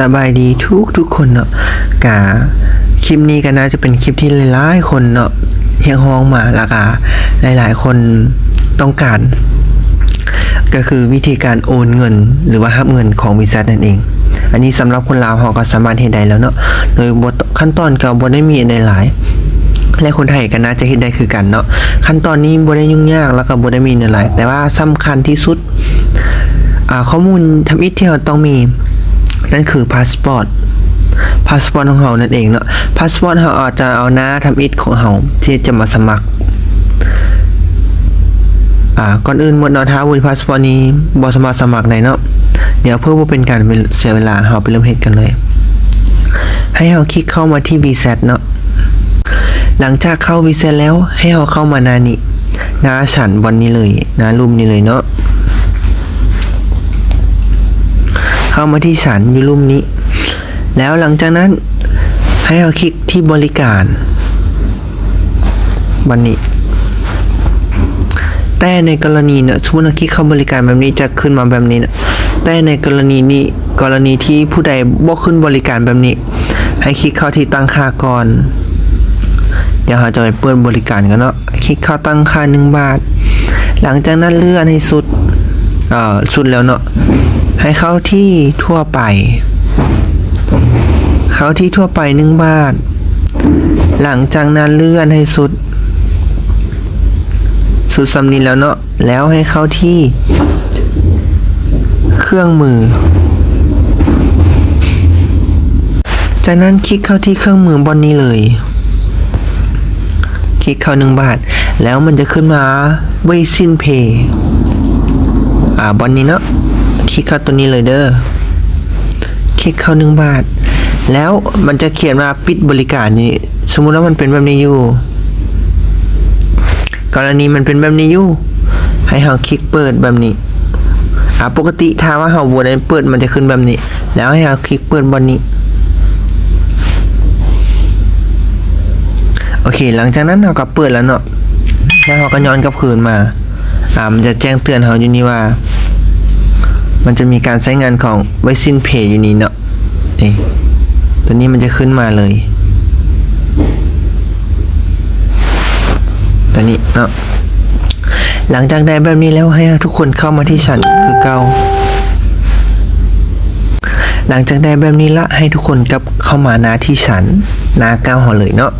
ສະບາຍດີທຸກໆຄົນເນາະ ກະຄລິບນີ້ກໍໜ້າຈະເປັນຄລິບທີ່ຫຼາຍໆຄົນເນາະ ຮຽກຮ້ອງມາ ແລ້ວກະຫຼາຍໆຄົນຕ້ອງການ ກໍຄືວິທີການໂອນເງິນ ຫຼືວ່າຮັບເງິນຂອງ WeChat ນັ້ນເອງ. ອັນນີ້ສຳລັບຄົນລາວເຮົາກໍສາມາດເຮັດໄດ້ແລ້ວເນາະ ໂດຍບໍ່ ຂັ້ນຕອນກໍບໍ່ໄດ້ມີອັນໃດຫຼາຍ ແລະຄົນໄທກໍໜ້າຈະເຮັດໄດ້ຄືກັນເນາະ. ຂັ້ນຕອນນີ້ບໍ່ໄດ້ຫຍຸ້ງຍາກ ແລ້ວກໍບໍ່ໄດ້ມີອັນໃດຫຼາຍ ແຕ່ວ່າສຳຄັນທີ່ສຸດ ອາ ຂໍ້ມູນທຳອິດທີ່ເຮົາຕ້ອງມີ ນັ້ນຄືພາສປອດ ພາສປອດຂອງເຮົານັ້ນເອງເນາະ. ພາສປອດເຮົາອາດຈະເອົາໜ້າທຳອິດຂອງເຮົາທີ່ຈະມາສະໝັກ. ອາ ກ່ອນອື່ນໝົດເນາະ ຖ້າບໍ່ມີພາສປອດນີ້ບໍ່ສາມາດສະໝັກໄດ້ເນາະ. ດຽວເພື່ອບໍ່ເປັນການເສຍເວລາ ເຮົາໄປເລີ່ມເຮັດກັນເລີຍ. ໃຫ້ເຮົາຄລິກເຂົ້າມາທີ່ WeChat ເນາະ. ຫຼັງຈາກເຂົ້າ WeChat ແລ້ວ ໃຫ້ເຮົາເຂົ້າມາໜ້ານີ້ ໜ້າສັນບ່ອນນີ້ເລີຍ ໜ້າລຸ່ມນີ້ເລີຍເນາະ. ເຂົ້າມາທີ່ສັນຢູ່ລຸ່ມນີ້ ແລ້ວຫຼັງຈາກນັ້ນ ໃຫ້ເຮົາຄລິກທີ່ບໍລິການ ບ່ອນນີ້. ແຕ່ໃນກໍລະນີເນາະ ສົມມຸດເຮົາຄລິກເຂົ້າບໍລິການແບບນີ້ ຈະຂຶ້ນມາແບບນີ້ເນາະ. ແຕ່ໃນກໍລະນີນີ້ ກໍລະນີທີ່ຜູ້ໃດບໍ່ຂຶ້ນບໍລິການແບບນີ້ ໃຫ້ຄລິກເຂົ້າທີ່ຕັ້ງຄ່າກ່ອນ. ດຽວເຮົາຈະໄປເປີດບໍລິການກັນເນາະ. ຄລິກເຂົ້າຕັ້ງຄ່າໜຶ່ງບາດ. ຫຼັງຈາກນັ້ນເລື່ອນໃຫ້ສຸດ ເອີ ສຸດແລ້ວເນາະ ໃຫ້ເຂົ້າທີ່ທົ່ວໄປ ເຂົ້າທີ່ທົ່ວໄປໜຶ່ງບາດ. ຫຼັງຈາກນັ້ນເລື່ອນໃຫ້ສຸດ ສຸດສ່ຳນີ້ແລ້ວເນາະ ແລ້ວໃຫ້ເຂົ້າທີ່ເຄື່ອງມື. ຈາກນັ້ນຄລິກເຂົ້າທີ່ເຄື່ອງມືບ່ອນນີ້ເລີຍ. ຄລິກເຂົ້າໜຶ່ງບາດ ແລ້ວມັນຈະຂຶ້ນມາ WeChat Pay ອາ ບ່ອນນີ້ເນາະ. ຄລິກເຂົ້າຕົວນີ້ເລີຍເດີ. ຄລິກເຂົ້າໜຶ່ງບາດ ແລ້ວມັນຈະຂຽນວ່າປິດບໍລິການນີ້. ສົມມຸດວ່າມັນເປັນແບບນີ້ຢູ່ ກໍລະນີມັນເປັນແບບນີ້ຢູ່ ໃຫ້ເຮົາຄລິກເປີດແບບນີ້. ອາ ປົກກະຕິຖ້າວ່າເຮົາບໍ່ໄດ້ເປີດ ມັນຈະຂຶ້ນແບບນີ້ ແລ້ວໃຫ້ເຮົາຄລິກເປີດບ່ອນນີ້. ໂອເຄ ຫຼັງຈາກນັ້ນເຮົາກໍເປີດແລ້ວເນາະ ແລ້ວເຮົາກໍຍ້ອນກັບຄືນມາ. ອາ ມັນຈະແຈ້ງເຕືອນເຮົາຢູ່ນີ້ວ່າ ມັນຈະມີການໃຊ້ງານຂອງ WeChat Pay ຢູ່ນີ້ເນາະ. ເອີ ຕົວນີ້ມັນຈະຂຶ້ນມາເລີຍ ຕົວນີ້ເນາະ. ຫຼັງຈາກໄດ້ແບບນີ້ແລ້ວ ໃຫ້ເຮົາທຸກຄົນເຂົ້າມາທີ່ສັນຄືເກົ່າ. ຫຼັງຈາກໄດ້ແບບນີ້ລະ ໃຫ້ທຸກຄົນກັບເຂົ້າມາໜ້າທີ່ສັນ ໜ້າເກົ່າເຮົາເລີຍເນາະ.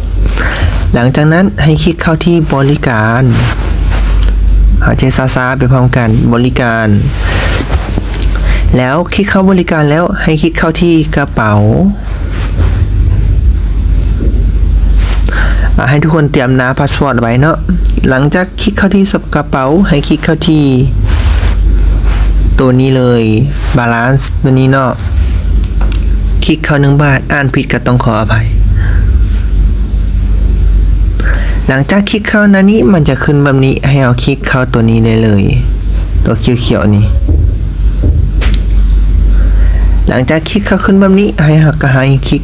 ຫຼັງຈາກນັ້ນໃຫ້ຄລິກເຂົ້າທີ່ບໍລິການ ເຮົາຈະຊ້າໆໄປພ້ອມກັນ ບໍລິການ. ແລ້ວຄລິກເຂົ້າບໍລິການແລ້ວ ໃຫ້ຄລິກເຂົ້າທີ່ກະເປົາ. ອາ ໃຫ້ທຸກຄົນຕຽມໜ້າພາສປອດໄວ້ເນາະ. ຫຼັງຈາກຄລິກເຂົ້າທີ່ກະເປົາ ໃຫ້ຄລິກເຂົ້າທີ່ໂຕນີ້ເລີຍ Balance ໂຕນີ້ເນາະ. ຄລິກເຂົ້າໜຶ່ງບາດ ອ່ານຜິດກໍຕ້ອງຂໍອະໄພ. ຫຼັງຈາກຄລິກເຂົ້າໜ້ານີ້ ມັນຈະຂຶ້ນແບບນີ້ ໃຫ້ເຮົາຄລິກເຂົ້າຕົວນີ້ໄດ້ເລີຍ ຕົວຂຽວໆນີ້. ຫຼັງຈາກຄລິກເຂົ້າຂຶ້ນແບບນີ້ ໃຫ້ເຮົາ ກໍໃຫ້ຄລິກ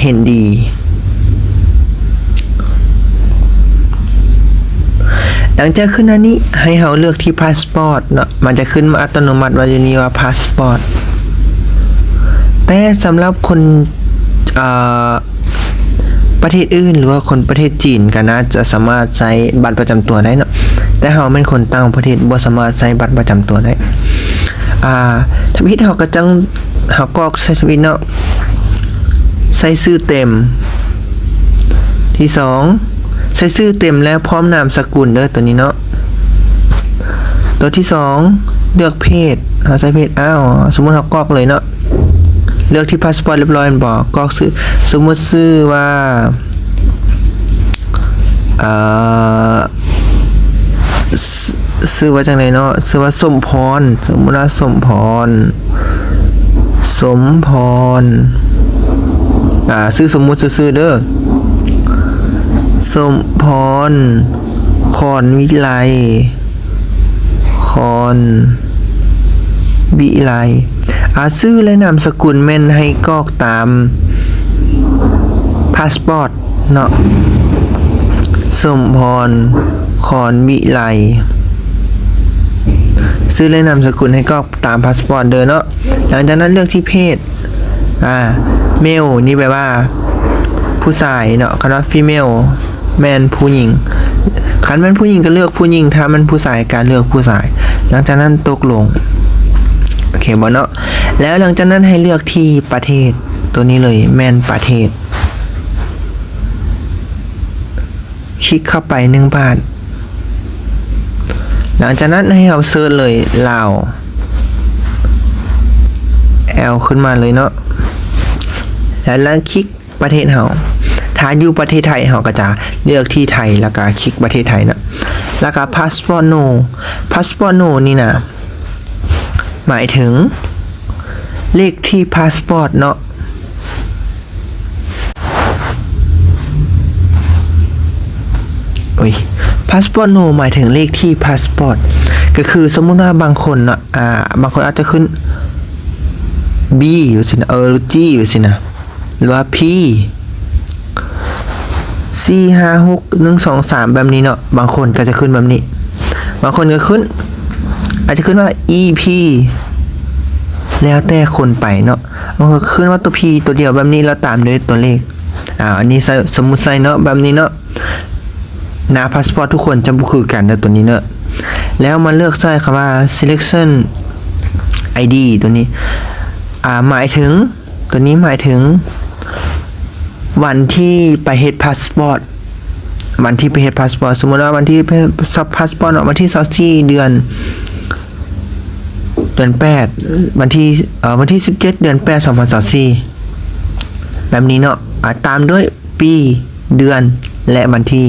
ເຫັນດີ. ຫຼັງຈາກຂຶ້ນໜ້ານີ້ ໃຫ້ເຮົາເລືອກທີ່ພາສປອດເນາະ. ມັນຈະຂຶ້ນມາອັດຕະໂນມັດວ່າຢູ່ນີ້ວ່າພາສປອດ. ແຕ່ສຳລັບຄົນ ເອີ ປະເທດອື່ນ ຫຼືວ່າຄົນປະເທດຈີນກໍໜ້າຈະສາມາດໃຊ້ບັດປະຈຳຕົວໄດ້ເນາະ, ແຕ່ເຮົາແມ່ນຄົນຕ່າງປະເທດ ບໍ່ສາມາດໃຊ້ບັດປະຈຳຕົວໄດ້. ອາ ທຳອິດເຮົາກໍຈັ່ງ ເຮົາກອກໃສ່ທຳອິດເນາະ, ໃສ່ຊື່ເຕັມ. ທີສອງ ໃສ່ຊື່ເຕັມແລ້ວພ້ອມນາມສະກຸນເດີ ໂຕນີ້ເນາະ. ໂຕທີສອງ ເລືອກເພດ, ເຮົາໃສ່ເພດ ອ້າວ ສົມມຸດເຮົາກອກເລີຍເນາະ. ເລືອກທີ່ພາສປອດຮຽບຮ້ອຍແມ່ນບໍ່? ກອກຊື່ ສົມມຸດຊື່ວ່າ ເອີ ຊື່ວ່າຈັ່ງໃດເນາະ? ຊື່ວ່າສົມພອນ, ສົມມຸດວ່າສົມພອນ ສົມພອນ ອາ ຊື່ສົມມຸດຊື່ໆເດີ ສົມພອນ ຄອນວິໄລ ຄອນວິໄລ. ອາ ຊື່ ແລະ ນາມສະກຸນແມ່ນໃຫ້ກອກຕາມພາສປອດເນາະ, ສົມພອນ ຄອນວິໄລ. ຊື່ ແລະ ນາມສະກຸນໃຫ້ກອກຕາມພາສປອດເດີເນາະ. ຫຼັງຈາກນັ້ນເລືອກທີ່ເພດ, ອາ male ນີ້ແປວ່າຜູ້ຊາຍເນາະ, ຄັນວ່າ female ແມ່ນຜູ້ຍິງ, ຄັນແມ່ນຜູ້ຍິງກໍເລືອກຜູ້ຍິງ, ຖ້າແມ່ນຜູ້ຊາຍກໍເລືອກຜູ້ຊາຍ. ຫຼັງຈາກນັ້ນຕົກລົງ, ໂອເຄບໍ່ເນາະ? ແລ້ວຫຼັງຈາກນັ້ນໃຫ້ເລືອກທີ່ປະເທດ, ໂຕນີ້ເລີຍ ແມ່ນປະເທດ. ຄລິກເຂົ້າໄປໜຶ່ງບາດ. ຫຼັງຈາກນັ້ນໃຫ້ເຮົາເສີດເລີຍ ລາວ ແອວ ຂຶ້ນມາເລີຍເນາະ ແລ້ວຄລິກປະເທດເຮົາ. ຖ້າຢູ່ປະເທດໄທ ເຮົາກໍຈະເລືອກທີ່ໄທ ແລ້ວກໍຄລິກປະເທດໄທເນາະ. ແລ້ວກໍ passport no, passport no ນີ້ນະ ໝາຍເຖິງເລກທີ່ພາສປອດເນາະ. ໂອ້ຍ passport no ໝາຍເຖິງເລກທີ່ພາສປອດ. ກໍຄືສົມມຸດວ່າບາງຄົນເນາະ, ອາ, ບາງຄົນອາດຈະຂຶ້ນ B ຢູ່ຊີ້ນະ, ເອີ G ຢູ່ຊີ້ນະ. ຫຼືວ່າ P ສີ່ ຫ້າ ຫົກ ໜຶ່ງ ສອງ ສາມ ແບບນີ້ເນາະ. ບາງຄົນກໍຈະຂຶ້ນແບບນີ້, ບາງຄົນກໍຂຶ້ນ ອາດຈະຂຶ້ນວ່າ E P ແລ້ວແຕ່ຄົນໄປເນາະ. ບາງຄົນກໍຂຶ້ນວ່າຕົວ P ຕົວດຽວແບບນີ້ ແລ້ວຕາມດ້ວຍຕົວເລກ. ອາ ອັນນີ້ໃສ່ ສົມມຸດໃສ່ເນາະ ແບບນີ້ເນາະ. ໜ້າພາສປອດທຸກຄົນຈະບໍ່ຄືກັນເດີ ຕົວນີ້ເນາະ. ແລ້ວມາເລືອກໃສ່ຄຳວ່າ selection I D ຕົວນີ້ ອາ ໝາຍເຖິງ ຕົວນີ້ໝາຍເຖິງວັນທີ່ໄປເຮັດພາສປອດ, ວັນທີ່ໄປເຮັດພາສປອດ. ສົມມຸດວ່າວັນທີ່ໄປເຮັດພາສປອດເນາະ ວັນທີຊາວສີ່ ເດືອນ ເດືອນແປດ, ວັນທີ ເອີ ວັນທີສິບເຈັດ ເດືອນແປດ ສອງພັນຊາວສີ່ ແບບນີ້ເນາະ. ອາ ຕາມດ້ວຍ ປີ, ເດືອນ ແລະ ວັນທີ.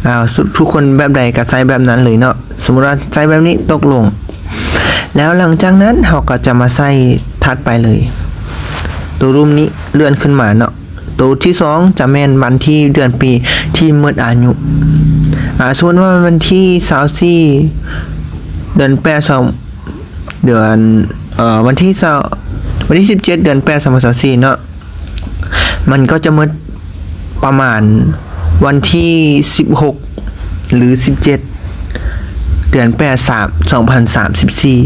ອາ ທຸກຄົນແບບໃດກໍໃສ່ແບບນັ້ນເລີຍເນາະ. ສົມມຸດວ່າໃສ່ແບບນີ້ ຕົກລົງ. ແລ້ວຫຼັງຈາກນັ້ນເຮົາກໍຈະມາໃສ່ຖັດໄປເລີຍ. ໂຕລຸ່ມນີ້ເລື່ອນຂຶ້ນມາເນາະ. ໂຕທີສອງຈະແມ່ນວັນທີ ເດືອນ ປີທີ່ໝົດອາຍຸ. ອາ ສົມມຸດວ່າວັນທີຊາວສີ່ ເດືອນແປດ ສອງ ເດືອນ ເອີ ວັນທີຊາວ ວັນທີສິບເຈັດ ເດືອນແປດ ສອງພັນຊາວສີ່ເນາະ. ມັນກໍຈະໝົດປະມານວັນທີສິບຫົກ ຫຼື ສິບເຈັດ ເດືອນແປດ ສາມ ສອງພັນສາມສິບສີ່.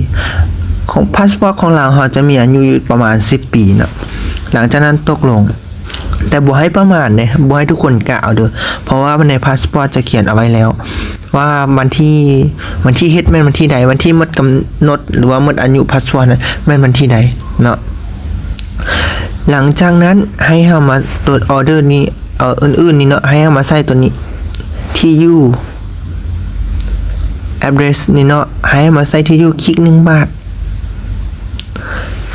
ຂອງພາສປອດຂອງລາວເຮົາຈະມີອາຍຸຢູ່ປະມານສິບປີເນາະ. ຫຼັງຈາກນັ້ນຕົກລົງ, ແຕ່ບໍ່ໃຫ້ປະມານເດ້, ບໍ່ໃຫ້ທຸກຄົນກະເອົາເດີ, ເພາະວ່າໃນພາສປອດຈະຂຽນເອົາໄວ້ແລ້ວ ວ່າວັນທີ ວັນທີເຮັດແມ່ນວັນທີໃດ, ວັນທີໝົດກຳນົດ ຫຼືວ່າໝົດອາຍຸພາສປອດນັ້ນແມ່ນວັນທີໃດເນາະ. ຫຼັງຈາກນັ້ນໃຫ້ເຮົາມາຕົວອໍເດີນີ້ ເອີ ອື່ນໆນີ້ເນາະ, ໃຫ້ເຮົາມາໃສ່ຕົວນີ້ ທີ່ຢູ່ ແອັດເດຣສນີ້ເນາະ, ໃຫ້ເຮົາມາໃສ່ທີ່ຢູ່ ຄລິກໜຶ່ງບາດ.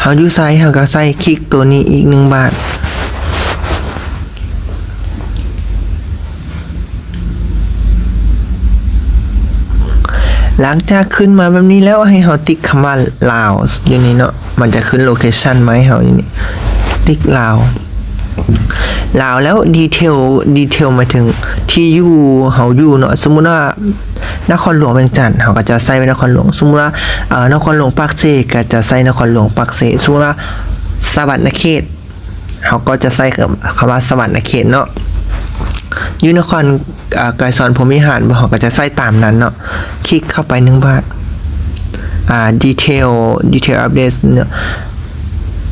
ເຮົາຢູ່ໃສເຮົາກໍໃສ່ ຄລິກຕົວນີ້ອີກໜຶ່ງບາດ. ຫຼັງຈາກຂຶ້ນມາແບບນີ້ແລ້ວ ໃຫ້ເຮົາຕິກຄຳວ່າລາວຢູ່ນີ້ເນາະ, ມັນຈະຂຶ້ນໂລເຄຊັນມາໃຫ້ເຮົາຢູ່ນີ້, ຕິກລາວ. ລາວແລ້ວດີເທວ, ດີເທວໝາຍເຖິງທີ່ຢູ່ເຮົາຢູ່ເນາະ. ສົມມຸດວ່ານະຄອນຫຼວງວຽງຈັນ ເຮົາກໍຈະໃສ່ໄວ້ນະຄອນຫຼວງ, ສົມມຸດວ່າ ເອີ ນະຄອນຫຼວງປາກເຊ ກໍຈະໃສ່ນະຄອນຫຼວງປາກເຊ, ສົມມຸດວ່າສະຫວັນນະເຂດ ເຮົາກໍຈະໃສ່ຄຳ ຄຳວ່າສະຫວັນນະເຂດເນາະ. ຢູ່ນະຄອນ ອາ ໄກສອນພົມວິຫານ ເຮົາກໍຈະໃສ່ຕາມນັ້ນເນາະ. ຄລິກເຂົ້າໄປໜຶ່ງບາດ. ອາ ດີເທວ, ດີເທວອັບເດດເນາະ,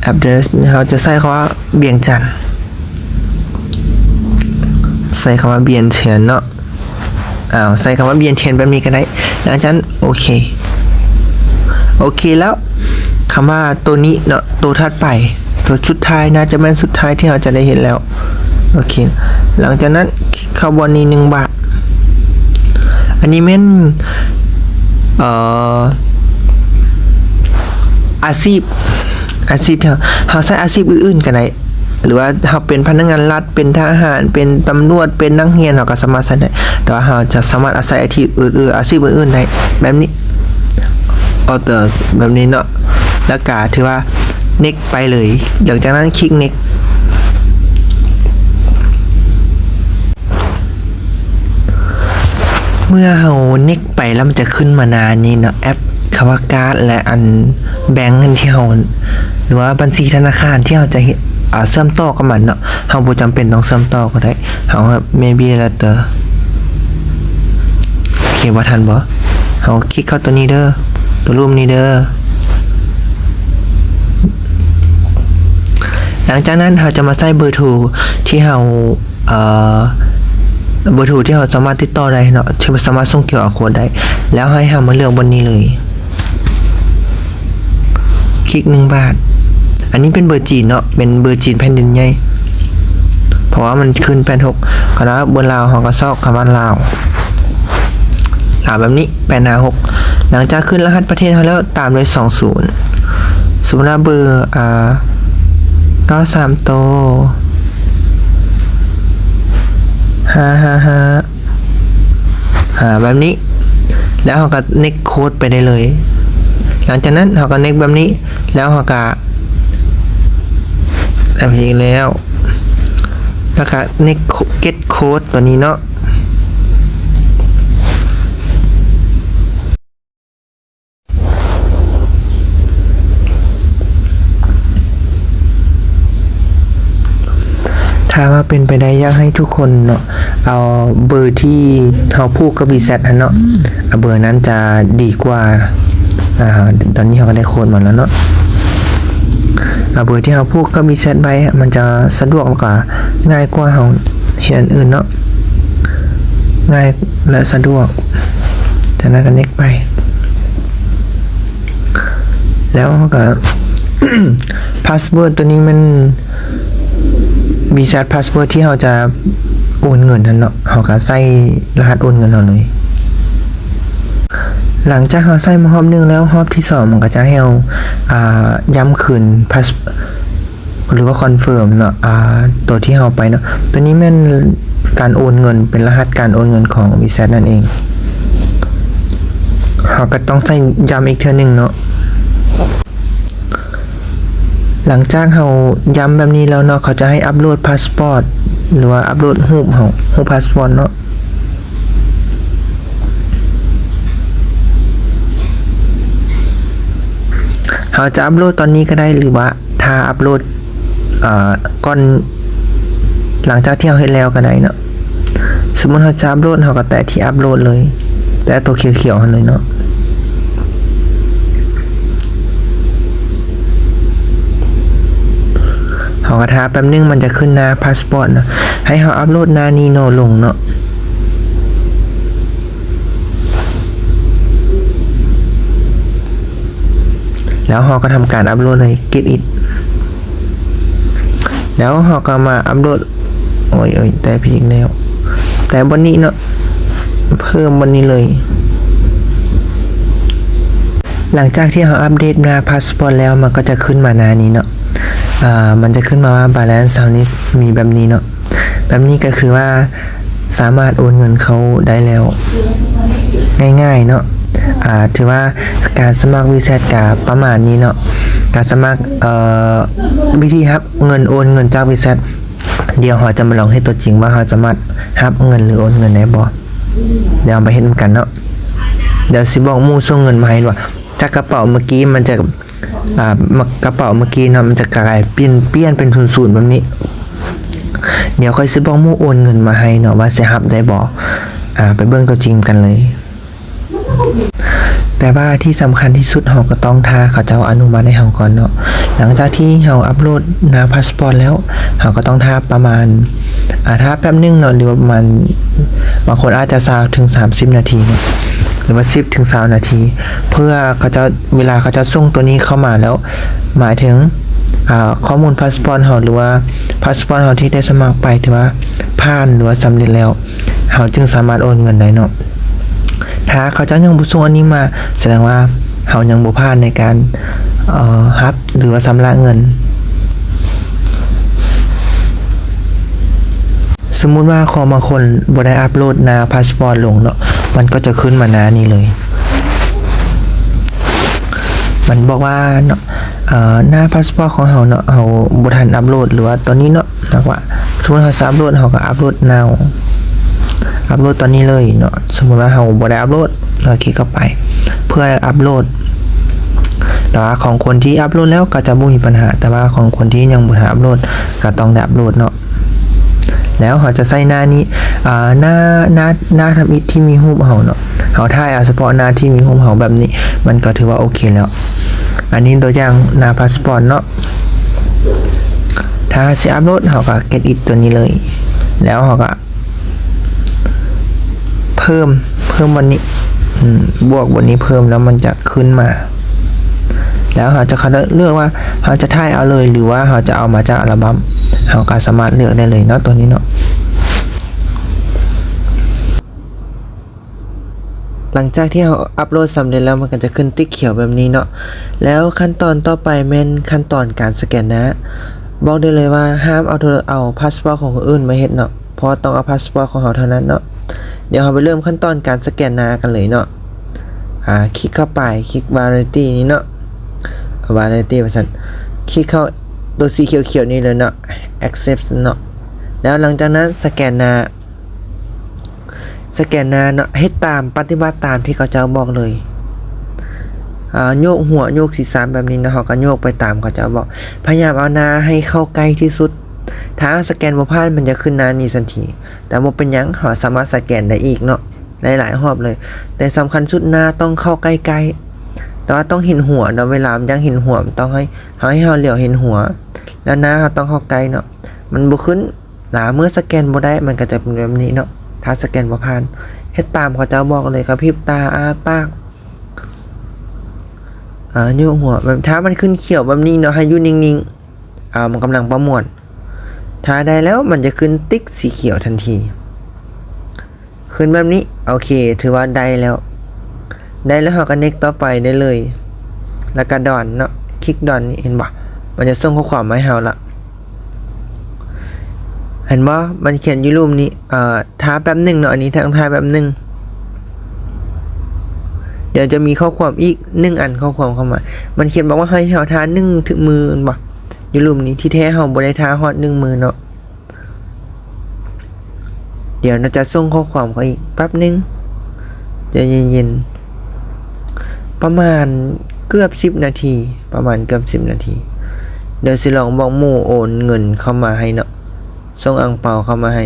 ອັບເດດ ເຮົາຈະໃສ່ຄຳວ່າວຽງຈັນ, ໃສ່ຄຳວ່າວຽງຈັນເນາະ. ອ້າວ ໃສ່ຄຳວ່າວຽງຈັນແບບນີ້ກໍໄດ້. ຫຼັງຈາກນັ້ນໂອເຄ, ໂອເຄແລ້ວ ຄຳວ່າໂຕນີ້ເນາະ, ໂຕຖັດໄປ, ໂຕສຸດທ້າຍ, ໜ້າຈະແມ່ນສຸດທ້າຍທີ່ເຮົາຈະໄດ້ເຫັນແລ້ວ. ໂອເຄ, ຫຼັງຈາກນັ້ນຄລິກເຂົ້າບ່ອນນີ້ໜຶ່ງບາດ. ອັນນີ້ແມ່ນ ເອີ ອາຊີບ, ອາຊີບທີ່ເຮົາ, ເຮົາໃສ່ອາຊີບອື່ນໆກໍໄດ້. ຫຼືວ່າເຮົາເປັນພະນັກງານລັດ, ເປັນທະຫານ, ເປັນຕຳຫຼວດ, ເປັນນັກຮຽນ, ເຮົາກໍສາມາດໃສ່ໄດ້. ແຕ່ວ່າເຮົາຈະສາມາດອາໄສອາຊີບອື່ນ, ອາຊີບອື່ນໆໄດ້ ແບບນີ້, ອອເຕີ ແບບນີ້ເນາະ. ແລ້ວກໍຖືວ່າເນັກໄປເລີຍ. ຫຼັງຈາກນັ້ນຄລິກເນັກ. ເມື່ອເຮົາເນັກໄປແລ້ວ ມັນຈະຂຶ້ນມາໜ້ານີ້ເນາະ, ແອັບ ຄຳວ່າກາດ ແລະ ອັນແບງທີ່ເຮົາ ຫຼືວ່າບັນຊີທະນາຄານທີ່ເຮົາຈະເຮັດ ເຊື່ອມຕໍ່ກັບມັນເນາະ. ເຮົາບໍ່ຈຳເປັນຕ້ອງເຊື່ອມຕໍ່ກໍໄດ້. ເຮົາ maybe later. ໂອເຄ, ບໍ່ທັນບໍ່? ເຮົາຄລິກເຂົ້າຕົວນີ້ເດີ, ຕົວຮູບນີ້ເດີ. ຫຼັງຈາກນັ້ນເຮົາຈະມາໃສ່ເບີໂທທີ່ເຮົາ ເອີ ເບີໂທທີ່ເຮົາສາມາດຕິດຕໍ່ໄດ້ເນາະ ທີ່ສາມາດສົ່ງຄິວອາໂຄດໄດ້ ແລ້ວໃຫ້ເຮົາມາເລືອກບ່ອນນີ້ເລີຍ ຄລິກໜຶ່ງບາດ. ອັນນີ້ເປັນເບີຈີນເນາະ ເປັນເບີຈີນແຜ່ນດິນໃຫຍ່ ເພາະວ່າມັນຂຶ້ນແປດຫົກ ຄັນວ່າເບີລາວເຮົາກໍຊອກຄຳວ່າລາວ ອາ ແບບນີ້ ແປດຫ້າຫົກ. ຫຼັງຈາກຂຶ້ນລະຫັດປະເທດເຮົາແລ້ວ ຕາມດ້ວຍສອງສູນ ສົມມຸດວ່າເບີ ອາ ເກົ້າສາມໂຕ ຫ້າຫ້າຫ້າ ອາ ແບບນີ້ ແລ້ວເຮົາກໍເນັກໂຄດໄປໄດ້ເລີຍ. ຫຼັງຈາກນັ້ນເຮົາກໍເນັກແບບນີ້ ແລ້ວເຮົາກໍ ແບບນີ້ອີກແລ້ວ ແລ້ວກໍເນັກເກັດໂຄດຕົວນີ້ເນາະ. ຖ້າວ່າເປັນໄປໄດ້ ຢາກໃຫ້ທຸກຄົນເນາະ ເອົາເບີທີ່ເຮົາຜູກກັບວີແຊັດຫັ້ນເນາະ ເອົາເບີນັ້ນຈະດີກວ່າ ອາ ຕອນນີ້ເຮົາກໍໄດ້ໂຄດມາແລ້ວເນາະ ເອົາເບີທີ່ເຮົາຜູກກັບວີແຊັດໄວ້ ມັນຈະສະດວກ ແລ້ວກໍງ່າຍກວ່າເຮົາເຮັດອັນອື່ນເນາະ ງ່າຍ ແລະ ສະດວກ. ຈາກນັ້ນກໍເນັກໄປ ແລ້ວເຮົາກໍ ພາສເວີດຕົວນີ້ແມ່ນວີແຊັດພາສເວີດທີ່ເຮົາຈະໂອນເງິນຫັ້ນເນາະ ເຮົາກໍໃສ່ລະຫັດໂອນເງິນເຮົາເລີຍ. ຫຼັງຈາກເຮົາໃສ່ມາຮອບໜຶ່ງແລ້ວ ຮອບທີສອງມັນກໍຈະໃຫ້ເຮົາ ອາ ຢ້ຳຄືນພາສ ຫຼືວ່າຄອນເຟີມເນາະ ອາ ຕົວທີ່ເຮົາໄປເນາະ ຕົວນີ້ແມ່ນການໂອນເງິນ ເປັນລະຫັດການໂອນເງິນຂອງວີແຊັດນັ້ນເອງ ເຮົາກໍຕ້ອງໃສ່ຢ້ຳອີກເທື່ອໜຶ່ງເນາະ. ຫຼັງຈາກເຮົາຢ້ຳແບບນີ້ແລ້ວເນາະ ເຂົາຈະໃຫ້ອັບໂຫຼດພາສປອດ ຫຼືວ່າອັບໂຫຼດຮູບເຮົາ ຮູບພາສປອດເນາະ. ເຮົາຈະອັບໂຫຼດຕອນນີ້ກໍໄດ້ ຫຼືວ່າຖ້າອັບໂຫຼດ ເອີ ກ່ອນ ຫຼັງຈາກທີ່ເຮົາເຮັດແລ້ວກໍໄດ້ເນາະ. ສົມມຸດເຮົາຈະອັບໂຫຼດ ເຮົາກໍແຕະທີ່ອັບໂຫຼດເລີຍ ແຕະຕົວຂຽວໆຫັ້ນເລີຍເນາະ. ເຮົາກໍຖ້າແປັບໜຶ່ງ ມັນຈະຂຶ້ນໜ້າພາສປອດເນາະ ໃຫ້ເຮົາອັບໂຫຼດໜ້ານີ້ເນາະ ລົງເນາະ. ແລ້ວເຮົາກໍທຳການອັບໂຫຼດໃນ Get It ແລ້ວເຮົາກໍມາອັບໂຫຼດ ໂອ້ຍ ໂອ້ຍ ແຕະຜິດອີກແລ້ວ ແຕະບ່ອນນີ້ເນາະ ເພີ່ມບ່ອນນີ້ເລີຍ. ຫຼັງຈາກທີ່ເຮົາອັບເດດໜ້າພາສປອດແລ້ວ ມັນກໍຈະຂຶ້ນມາໜ້ານີ້ເນາະ ອາ ມັນຈະຂຶ້ນມາວ່າ Balance How Much ມີແບບນີ້ເນາະ. ແບບນີ້ກໍຄືວ່າສາມາດໂອນເງິນເຂົ້າໄດ້ແລ້ວ ງ່າຍໆເນາະ. ອາ ຖືວ່າການສະໝັກວີແຊັດກະປະມານນີ້ເນາະ ການສະໝັກ ເອີ ວິທີຮັບເງິນ ໂອນເງິນຈາກວີແຊັດ. ດຽວເຮົາຈະມາລອງເຮັດຕົວຈິງວ່າເຮົາສາມາດຮັບເງິນ ຫຼື ໂອນເງິນໄດ້ບໍ່. ດຽວເຮົາໄປເຮັດນຳກັນເນາະ. ດຽວຊິບອກໝູ່ສົ່ງເງິນມາໃຫ້ວ່າ ຈາກກະເປົາເມື່ອກີ້ມັນຈະ ອາ ກະເປົາເມື່ອກີ້ເນາະ ມັນຈະກາຍປ່ຽນ ປ່ຽນເປັນສູນໆແບບນີ້. ດຽວຂ້ອຍຊິບອກໝູ່ໂອນເງິນມາໃຫ້ເນາະ ວ່າຊິຮັບໄດ້ບໍ່. ອາ ໄປເບິ່ງຕົວຈິງກັນເລີຍ. ແຕ່ວ່າທີ່ສຳຄັນທີ່ສຸດ ເຮົາກໍຕ້ອງຖ້າເຂົາເຈົ້າອະນຸມັດໃຫ້ເຮົາກ່ອນເນາະ. ຫຼັງຈາກທີ່ເຮົາອັບໂຫຼດໜ້າພາສປອດແລ້ວ ເຮົາກໍຕ້ອງຖ້າປະມານ ອາ ຖ້າແປັບໜຶ່ງເນາະ ຫຼືວ່າປະມານ ບາງຄົນອາດຈະຊາວເຖິງສາມສິບນາທີເນາະ ຫຼືວ່າສິບເຖິງຊາວນາທີ ເພື່ອເຂົາເຈົ້າ ເວລາເຂົາເຈົ້າສົ່ງຕົວນີ້ເຂົ້າມາແລ້ວ ໝາຍເຖິງ ອາ ຂໍ້ມູນພາສປອດເຮົາ ຫຼືວ່າພາສປອດເຮົາທີ່ໄດ້ສະໝັກໄປ ຖືວ່າຜ່ານ ຫຼືວ່າສຳເລັດແລ້ວ ເຮົາຈຶ່ງສາມາດໂອນເງິນໄດ້ເນາະ. ຖ້າເຂົາເຈົ້າຍັງບໍ່ສົ່ງອັນນີ້ມາ ສະແດງວ່າເຮົາຍັງບໍ່ຜ່ານໃນການ ເອີ ຮັບ ຫຼືວ່າຊຳລະເງິນ. ສົມມຸດວ່າຂອງບາງຄົນບໍ່ໄດ້ອັບໂຫຼດໜ້າພາສປອດລົງເນາະ ມັນກໍຈະຂຶ້ນມາໜ້ານີ້ເລີຍ. ມັນບອກວ່າເນາະ ເອີ ໜ້າພາສປອດຂອງເຮົາເນາະ ເຮົາບໍ່ທັນອັບໂຫຼດ ຫຼືວ່າຕອນນີ້ເນາະ ຫາກວ່າ ສົມມຸດເຮົາຊິອັບໂຫຼດ ເຮົາກໍອັບໂຫຼດ Now ອັບໂຫຼດຕອນນີ້ເລີຍເນາະ. ສົມມຸດວ່າເຮົາບໍ່ໄດ້ອັບໂຫຼດ ເຮົາຄລິກເຂົ້າໄປເພື່ອອັບໂຫຼດ. ແຕ່ວ່າຂອງຄົນທີ່ອັບໂຫຼດແລ້ວກໍຈະບໍ່ມີບັນຫາ ແຕ່ວ່າຂອງຄົນທີ່ຍັງບໍ່ທັນອັບໂຫຼດ ກໍຕ້ອງໄດ້ອັບໂຫຼດເນາະ. ແລ້ວເຮົາຈະໃສ່ໜ້ານີ້ ອາ ໜ້າ ໜ້າ ໜ້າທຳອິດທີ່ມີຮູບເຮົາເນາະ. ເຮົາຖ່າຍເອົາສະເພາະໜ້າທີ່ມີຮູບເຮົາແບບນີ້ ມັນກໍຖືວ່າໂອເຄແລ້ວ. ອັນນີ້ຕົວຢ່າງໜ້າພາສປອດເນາະ. ແ ຖ້າເຮົາຊິອັບໂຫຼດ ເຮົາກໍ get it ຕົວນີ້ເລີຍ ແລ້ວເຮົາກໍເພີ່ມ ເພີ່ມບ່ອນນີ້ ອືມ ບວກບ່ອນນີ້ເພີ່ມ ແລ້ວມັນຈະຂຶ້ນມາ ແລ້ວເຮົາຈະເລືອກວ່າເຮົາຈະຖ່າຍເອົາເລີຍ ຫຼືວ່າເຮົາຈະເອົາມາຈາກອັລບັມ ເຮົາກໍສາມາດເລືອກໄດ້ເລີຍເນາະ ຕົວນີ້ເນາະ. ຫຼັງຈາກທີ່ເຮົາອັບໂຫຼດສຳເລັດແລ້ວ ມັນກໍຈະຂຶ້ນຕິກຂຽວແບບນີ້ເນາະ ແລ້ວຂັ້ນຕອນຕໍ່ໄປແມ່ນຂັ້ນຕອນການສະແກນໜ້າ. ບອກໄດ້ເລີຍວ່າຫ້າມເອົາໂທ ເອົາພາສປອດຂອງຄົນອື່ນມາເຮັດເນາະ ເພາະຕ້ອງເອົາພາສປອດຂອງເຮົາເທົ່ານັ້ນເນາະ. ດຽວເຮົາໄປເລີ່ມຂັ້ນຕອນການສະແກນໜ້າກັນເລີຍເນາະ. ອາ ຄລິກເຂົ້າໄປ ຄລິກ Validity ນີ້ເນາະ Validity ວ່າຊັ້ນ ຄລິກເຂົ້າຕົວສີຂຽວໆນີ້ເລີຍເນາະ Accept ເນາະ. ແລ້ວຫຼັງຈາກນັ້ນສະແກນໜ້າ ສະແກນໜ້າເນາະ ເຮັດຕາມ ປະຕິບັດຕາມທີ່ເຂົາເຈົ້າບອກເລີຍ. ອາ ໂຍກຫົວ ໂຍກສີສະແບບນີ້ເນາະ ເຮົາກໍໂຍກໄປຕາມເຂົາເຈົ້າບອກ. ພະຍາຍາມເອົາໜ້າໃຫ້ເຂົ້າໃກ້ທີ່ສຸດ. ຖ້າເຮົາສະແກນບໍ່ຜ່ານ ມັນຈະຂຶ້ນໜ້ານີ້ທັນທີ ແຕ່ບໍ່ເປັນຫຍັງ ເຮົາສາມາດສະແກນໄດ້ອີກເນາະ ຫຼາຍໆຮອບເລີຍ. ແຕ່ສຳຄັນສຸດ ໜ້າຕ້ອງເຂົ້າໃກ້ໆ ແຕ່ວ່າຕ້ອງເຫັນຫົວເນາະ. ເວລາມັນຢາກເຫັນຫົວ ມັນຕ້ອງໃຫ້ ໃຫ້ເຮົາຫຼຽວເຫັນຫົວ ແລ້ວໜ້າເຮົາຕ້ອງເຂົ້າໃກ້ເນາະ ມັນບໍ່ຂຶ້ນ. ອາ ເມື່ອສະແກນບໍ່ໄດ້ ມັນກໍຈະເປັນແບບນີ້ເນາະ ຖ້າສະແກນບໍ່ຜ່ານ. ເຮັດຕາມເຂົາເຈົ້າບອກເລີຍ ກະພິບຕາ ອ້າປາກ ອາ ໂຍກຫົວ ແບບ ຖ້າມັນຂຶ້ນຂຽວແບບນີ້ເນາະ ໃຫ້ຢູ່ນິ່ງໆ ອາ ມັນກຳລັງປະມວນ. ຖ້າໄດ້ແລ້ວ ມັນຈະຂຶ້ນຕິກສີຂຽວທັນທີ ຂຶ້ນແບບນີ້ ໂອເຄ ຖືວ່າໄດ້ແລ້ວ. ໄດ້ແລ້ວເຮົາກໍ next ຕໍ່ໄປໄດ້ເລີຍ ແລ້ວກໍ done ເນາະ ຄລິກ done ນີ້ ເຫັນບໍ່ ມັນຈະສົ່ງຂໍ້ຄວາມມາໃຫ້ເຮົາລະ ເຫັນບໍ່ ມັນຂຽນຢູ່ລຸ່ມນີ້. ເອີ ຖ້າແປັບໜຶ່ງເນາະ ອັນນີ້ຕ້ອງຖ້າແປັບໜຶ່ງ ດຽວຈະມີຂໍ້ຄວາມອີກໜຶ່ງອັນ ຂໍ້ຄວາມເຂົ້າມາ. ມັນຂຽນບອກວ່າໃຫ້ເຮົາຖ້າໜຶ່ງມື້ ເຫັນບໍ່ ຢູ່ລຸ່ມນີ້. ທີ່ແທ້ເຮົາບໍ່ໄດ້ຖ້າຮອດໜຶ່ງມື້ເນາະ. ດຽວໜ້າຈະສົ່ງຂໍ້ຄວາມເຂົ້າອີກແປັບໜຶ່ງ ໃຈເຢັນໆ ປະມານເກືອບສິບນາທີ ປະມານເກືອບສິບນາທີ. ດຽວຊິລອງບອກໝູ່ໂອນເງິນເຂົ້າມາໃຫ້ເນາະ ສົ່ງອັງເປົາເຂົ້າມາໃຫ້.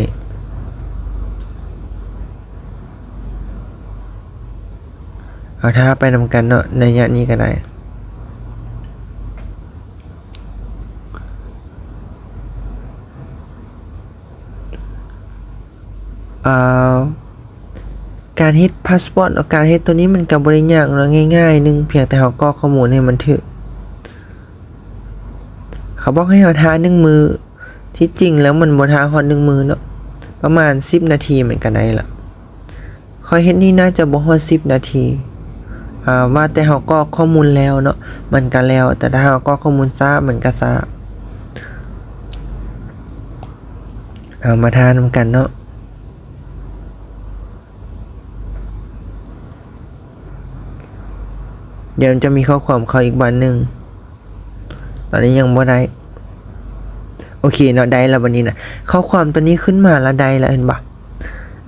ເອົາ ຖ້າໄປນຳກັນເນາະ ໄລຍະນີ້ກໍໄດ້. ເອີ ການເຮັດພາສປອດ ການເຮັດໂຕນີ້ມັນກໍບໍ່ໄດ້ຍາກເນາະ ງ່າຍໆໜຶ່ງ ພຽງແຕ່ເຮົາກອກຂໍ້ມູນໃຫ້ມັນຖືກ. ເຂົາບອກໃຫ້ເຮົາຖ້າໜຶ່ງມື້ ທີ່ຈິງແລ້ວມັນບໍ່ຖ້າຮອດໜຶ່ງມື້ເນາະ ປະມານສິບນາທີມັນກໍໄດ້ລະ. ຂ້ອຍເຮັດນີ້ໜ້າຈະບໍ່ຮອດສິບນາທີ ອາ ວ່າແຕ່ເຮົາກອກຂໍ້ມູນແລ້ວເນາະ ມັນກະແລ້ວ ແຕ່ຖ້າເຮົາກອກຂໍ້ມູນຊ້າ ມັນກະຊ້າ. ເອົາ ມາຖ້ານຳກັນເນາະ ດຽວມັນຈະມີຂໍ້ຄວາມເຂົ້າອີກບາດໜຶ່ງ. ຕອນນີ້ຍັງບໍ່ໄດ້. ໂອເຄເນາະ ໄດ້ແລ້ວບັດນີ້ນະ ຂໍ້ຄວາມຕົວນີ້ຂຶ້ນມາລະ ໄດ້ແລ້ວ ເຫັນບໍ່?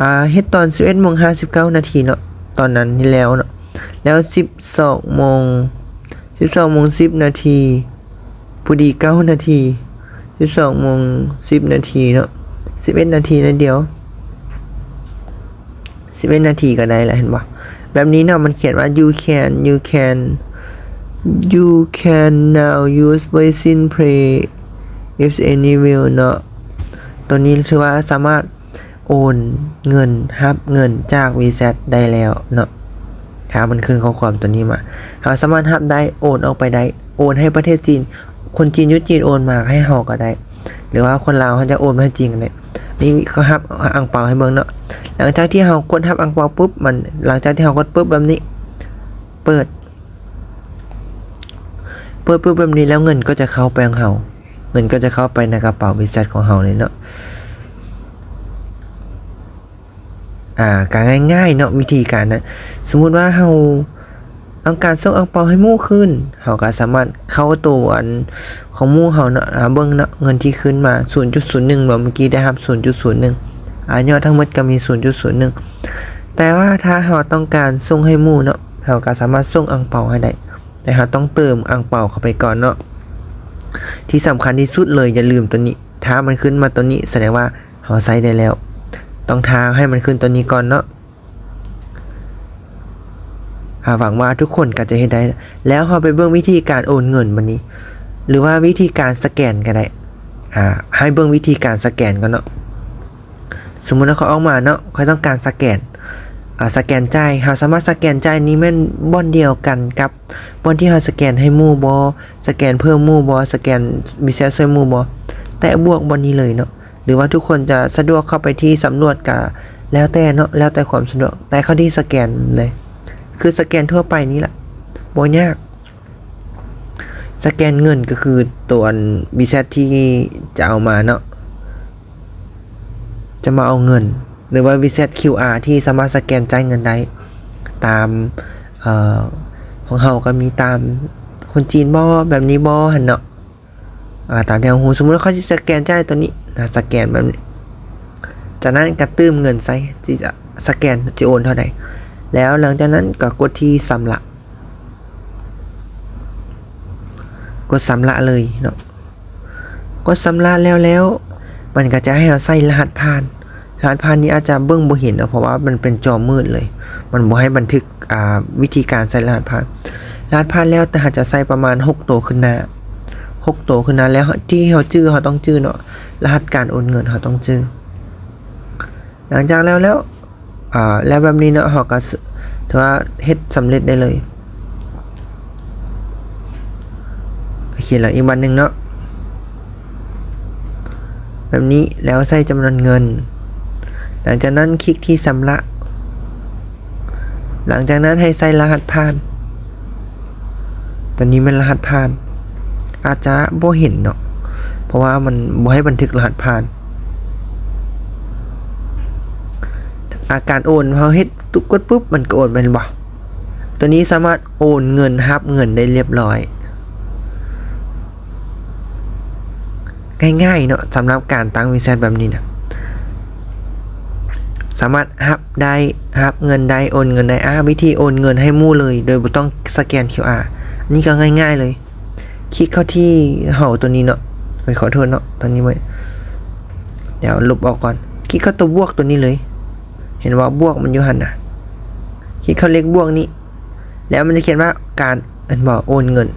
ອາ ເຮັດຕອນສິບເອັດໂມງຫ້າສິບເກົ້ານາທີເນາະ ຕອນນັ້ນນີ້ແລ້ວເນາະ ແລ້ວສິບສອງໂມງ ສິບສອງໂມງສິບນາທີ ພໍດີເກົ້ານາທີ ສິບສອງໂມງສິບນາທີເນາະ ສິບເອັດນາທີໜ້ອຍດຽວ. ສິບເອັດນາທີກໍໄດ້ລະ ເຫັນບໍ່? ແບບນີ້ເນາະ ມັນຂຽນວ່າ you can you can you can now use Western Pay if anywhere ເນາະ ຕົວນີ້ຖືວ່າສາມາດໂອນເງິນ ຮັບເງິນຈາກ WeChat ໄດ້ແລ້ວເນາະ. ຖ້າມັນຂຶ້ນຂໍ້ຄວາມຕົວນີ້ມາ ເຮົາສາມາດຮັບໄດ້ ໂອນອອກໄປໄດ້ ໂອນໃຫ້ປະເທດຈີນ ຄົນຈີນຢູ່ຈີນໂອນມາໃຫ້ເຮົາກໍໄດ້ ຫຼືວ່າຄົນລາວເຮົາຈະໂອນມາໃຫ້ຈີນກໍໄດ້. ນີ້ເຂົາຮັບອັງເປົາໃຫ້ເບິ່ງເນາະ ຫຼັງຈາກທີ່ເຮົາກົດຮັບອັງເປົາປຶບ ມັນ ຫຼັງຈາກທີ່ເຮົາກົດປຶບແບບນີ້ ເປີດ ເປີດປຶບແບບນີ້ແລ້ວເງິນກໍຈະເຂົ້າໄປຂອງເຮົາ ເງິນກໍຈະເຂົ້າໄປໃນກະເປົາ WeChat ຂອງເຮົາເລີຍເນາະ. ອາ ກະງ່າຍໆເນາະ ວິທີການນະ ສົມມຸດວ່າເຮົາຕ້ອງການສົ່ງອັງເປົາໃຫ້ໝູ່ຄືນ ເຮົາກະສາມາດເຂົ້າໂຕອັນຂອງໝູ່ເຮົາເນາະ ອາ ເບິ່ງເນາະ ເງິນທີ່ຂຶ້ນມາ ສູນຈຸດສູນໜຶ່ງ ເນາະ ເມື່ອກີ້ໄດ້ຮັບ ສູນຈຸດສູນໜຶ່ງ ອາ ຍອດທັງໝົດກະມີ ສູນຈຸດສູນໜຶ່ງ. ແຕ່ວ່າຖ້າເຮົາຕ້ອງການສົ່ງໃຫ້ໝູ່ເນາະ ເຮົາກະສາມາດສົ່ງອັງເປົາໃຫ້ໄດ້ ແຕ່ເຮົາຕ້ອງເຕີມອັງເປົາເຂົ້າໄປກ່ອນເນາະ. ທີ່ສຳຄັນທີ່ສຸດເລີຍ ຢ່າລືມໂຕນີ້ ຖ້າມັນຂຶ້ນມາໂຕນີ້ ສະແດງວ່າ ເຮົາໃຊ້ໄດ້ແລ້ວ ຕ້ອງຖ້າໃຫ້ມັນຂຶ້ນຕົວນີ້ກ່ອນເນາະ. ອາ ຫວັງວ່າທຸກຄົນກໍຈະເຮັດໄດ້. ແລ້ວເຮົາໄປເບິ່ງວິທີການໂອນເງິນບັດນີ້ ຫຼືວ່າວິທີການສະແກນກໍໄດ້. ອ່າ ໃຫ້ເບິ່ງວິທີການສະແກນກ່ອນເນາະ. ສົມມຸດວ່າຂ້ອຍອອກມາເນາະ, ຂ້ອຍຕ້ອງການສະແກນ ອ່າ ສະແກນຈ່າຍ. ເຮົາສາມາດສະແກນຈ່າຍນີ້ແມ່ນບ່ອນດຽວກັນກັບບ່ອນທີ່ເຮົາສະແກນໃຫ້ໝູ່ບໍ່, ສະແກນເພີ່ມໝູ່ບໍ່, ສະແກນ WeChat ຊ່ວຍໝູ່ບໍ່, ແຕະບວກບ່ອນນີ້ເລີຍເນາະ. ຫຼືວ່າທຸກຄົນຈະສະດວກເຂົ້າໄປທີ່ສຳຫຼວດກະແລ້ວແຕ່ເນາະ, ແລ້ວແຕ່ຄວາມສະດວກ, ແຕະເຂົ້າທີ່ສະແກນເລີຍ, ຄືສະແກນທົ່ວໄປນີ້ລະ, ບໍ່ຍາກ. ສະແກນເງິນກໍຄືຕົວອັນ WeChat ທີ່ຈະເອົາມາເນາະ, ຈະມາເອົາເງິນ ຫຼືວ່າ WeChat QR ທີ່ສາມາດສະແກນຈ່າຍເງິນໄດ້ຕາມ ເອີ ຂອງເຮົາກໍມີຕາມຄົນຈີນບໍ່ ແບບນີ້ບໍ່ຫັ້ນເນາະ. ອ່າ ຕາມທີ່ເຮົາຮູ້, ສົມມຸດວ່າຂ້ອຍຊິສະແກນຈ່າຍຕົວນີ້ນະ, ສະແກນແບບນີ້, ຈາກນັ້ນກໍຕື່ມເງິນໃສ່ ທີ່ຈະສະແກນ ຈະໂອນເທົ່າໃດ, ແລ້ວຫຼັງຈາກນັ້ນກໍກົດທີ່ຊຳລະ, ກົດຊຳລະເລີຍເນາະ. ກົດຊຳລະແລ້ວໆ ມັນກໍຈະໃຫ້ເຮົາໃສ່ລະຫັດຜ່ານ. ລະຫັດຜ່ານນີ້ອາດຈະເບິ່ງບໍ່ເຫັນເນາະ ເພາະວ່າມັນເປັນຈໍມືດເລີຍ, ມັນບໍ່ໃຫ້ບັນທຶກ ອ່າ ວິທີການໃສ່ລະຫັດຜ່ານ. ລະຫັດຜ່ານແລ້ວ ແຕ່ເຮົາຈະໃສ່ປະມານຫົກໂຕຂຶ້ນໜ້າ, ຫົກໂຕຂຶ້ນໜ້າ, ແລ້ວທີ່ເຮົາຈື່ ເຮົາຕ້ອງຈື່ເນາະ, ລະຫັດການໂອນເງິນເຮົາຕ້ອງຈື່. ຫຼັງຈາກແລ້ວແລ້ວ ອ່າ ແລ້ວແບບນີ້ເນາະ ເຮົາກໍ ສ- ຖືວ່າເຮັດສຳເລັດໄດ້ເລີຍ. ໂອເຄ ແລ້ວອີກບາດໜຶ່ງເນາະ, ແບບນີ້, ແລ້ວໃສ່ຈຳນວນເງິນ. ຫຼັງຈາກນັ້ນຄລິກທີ່ຊຳລະ. ຫຼັງຈາກນັ້ນໃຫ້ໃສ່ລະຫັດຜ່ານ. ຕົວນີ້ແມ່ນລະຫັດຜ່ານ, ອາດຈະບໍ່ເຫັນເນາະ ເພາະວ່າມັນບໍ່ໃຫ້ບັນທຶກລະຫັດຜ່ານ. ອາ ການໂອນ ເຮົາເຮັດ ຕຸກ ກົດປຶບ ມັນກໍໂອນ ແມ່ນບໍ່? ຕົວນີ້ສາມາດໂອນເງິນ ຮັບເງິນໄດ້ລຽບລ້ອຍ. ງ່າຍໆເນາະ ສຳລັບການຕັ້ງ WeChat ແບບນີ້ນະ, ສາມາດຮັບໄດ້ ຮັບເງິນໄດ້ ໂອນເງິນໄດ້. ອາ ວິທີໂອນເງິນໃຫ້ໝູ່ເລີຍ ໂດຍບໍ່ຕ້ອງສະແກນ QR ນີ້ກໍງ່າຍໆເລີຍ. ຄລິກເຂົ້າທີ່ເຮົາຕົວນີ້ເນາະ, ເອີຍ ຂໍໂທດເນາະ ຕົວນີ້ເວີຍ ດຽວລົບອອກກ່ອນ. ຄລິກເຂົ້າຕົວບວກຕົວນີ້ເລີຍ, ເຫັນບໍ່ ບວກມັນຢູ່ຫັ້ນນະ. ຄລິກເຂົ້າເລກບວກນີ້ ແລ້ວມັນຈະຂຽນວ່າການ ເຫັນບໍ່ ໂອນເງິນ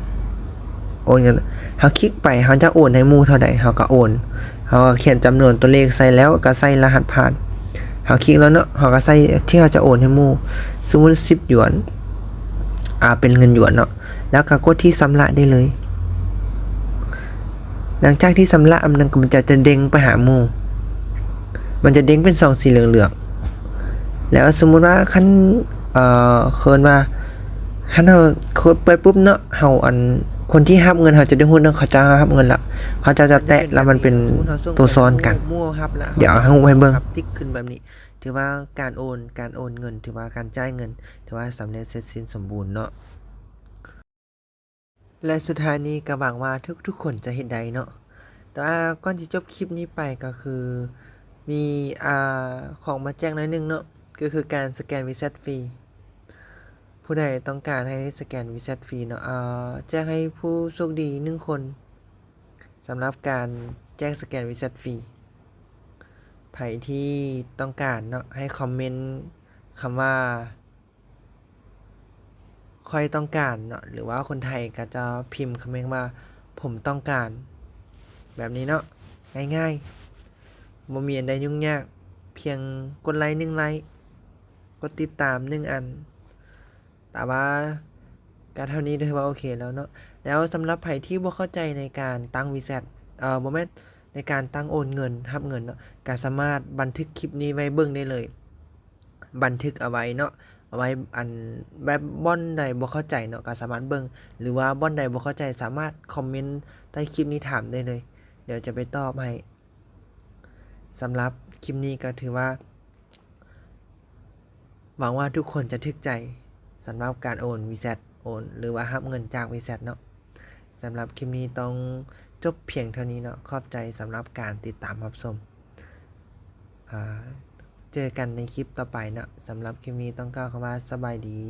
ໂອນເງິນ. ເຮົາຄລິກໄປ ເຮົາຈະໂອນໃຫ້ໝູ່ເທົ່າໃດ ເຮົາກໍໂອນ. ເຮົາກໍຂຽນຈຳນວນຕົວເລກໃສ່ ແລ້ວກໍໃສ່ລະຫັດຜ່ານ. ເຮົາຄລິກແລ້ວເນາະ, ເຮົາກໍໃສ່ທີ່ເຮົາຈະໂອນໃຫ້ໝູ່, ສົມມຸດສິບຢວນ ອາ ເປັນເງິນຢວນເນາະ, ແລ້ວກໍກົດທີ່ຊຳລະໄດ້ເລີຍ. ຫຼັງຈາກທີ່ຊຳລະ ມັນກໍ ມັນຈະ ຈະເດ້ງໄປຫາໝູ່, ມັນຈະເດ້ງເປັນສອງສີເຫຼືອງໆ. ແລ້ວສົມມຸດວ່າຄັນ ເອີ ເອີ້ນວ່າ ຄັນເຮົາກົດເປີດປຸບເນາະ, ເຮົາ ອັນ ຄົນທີ່ຮັບເງິນ ເຮົາຈະໄດ້ຮູ້ເນາະ, ເຂົາເຈົ້າຮັບເງິນລະ ເຂົາເຈົ້າຈະແຕະ ແລ້ວມັນເປັນໂຕຊ້ອນກັນ. ດຽວເຮົາໃຫ້ເບິ່ງ ຕິກຂຶ້ນແບບນີ້ ຖືວ່າການໂອນ ການໂອນເງິນ ຖືວ່າການຈ່າຍເງິນ ຖືວ່າສຳເລັດເສັດສິ້ນສົມບູນເນາະ. ແລະ ສຸດທ້າຍນີ້ກໍຫວັງວ່າທຸກໆຄົນຈະເຮັດໄດ້ເນາະ. ແຕ່ວ່າກ່ອນຊິຈົບຄລິບນີ້ໄປກໍຄືມີ ອ່າ ຂອງມາແຈ້ງໜ້ອຍໜຶ່ງເນາະ, ກໍຄືການສະແກນ WeChat ຟຣີ. ຜູ້ໃດຕ້ອງການໃຫ້ສະແກນ WeChat ຟຣີເນາະ, ອ່າ ແຈ້ງໃຫ້ຜູ້ໂຊກດີໜຶ່ງຄົນ ສຳລັບການແຈ້ງສະແກນ WeChat ຟຣີ. ໃຜທີ່ຕ້ອງການເນາະ ໃຫ້ຄອມເມັນຄຳວ່າ ຂ້ອຍຕ້ອງການເນາະ, ຫຼືວ່າຄົນໄທກໍຈະພິມຄອມເມັນວ່າ ຜົມຕ້ອງການ ແບບນີ້ເນາະ, ງ່າຍໆ ບໍ່ມີອັນໃດຫຍຸ້ງຍາກ, ພຽງກົດໄລ້ໜຶ່ງໄລ້, ກົດຕິດຕາມໜຶ່ງອັນ. ແຕ່ວ່າກໍເທົ່ານີ້ຖືວ່າໂອເຄແລ້ວເນາະ. ແລ້ວສຳລັບໃຜທີ່ບໍ່ເຂົ້າໃຈໃນການຕັ້ງ WeChat ເອີ ບໍ່ແມ່ນ ໃນການຕັ້ງໂອນເງິນ ຮັບເງິນເນາະ, ກໍສາມາດບັນທຶກຄລິບນີ້ໄວ້ເບິ່ງໄດ້ເລີຍ. ບັນທຶກເອົາໄວ້ເນາະ, ເອົາໄວ້ ອັນ ແບບບ່ອນໃດບໍ່ເຂົ້າໃຈເນາະ ກໍສາມາດເບິ່ງ ຫຼືວ່າບ່ອນໃດບໍ່ເຂົ້າໃຈ ສາມາດຄອມເມັນໃຕ້ຄລິບນີ້ຖາມໄດ້ເລີຍ, ດຽວຈະໄປຕອບໃຫ້. ສຳລັບຄລິບນີ້ກໍຖືວ່າ ຫວັງວ່າທຸກຄົນຈະຖືກໃຈ ສຳລັບການໂອນ WeChat ໂອນ ຫຼືວ່າຮັບເງິນຈາກ WeChat ເນາະ. ສຳລັບຄລິບນີ້ຕ້ອງຈົບພຽງເທົ່ານີ້ເນາະ. ຂອບໃຈສຳລັບການຕິດຕາມຮັບຊົມ. ອ່າ ເຈີກັນໃນຄລິບຕໍ່ໄປເນາະ. ສຳລັບຄລິບນີ້ຕ້ອງກ່າວຄຳວ່າສະບາຍດີ.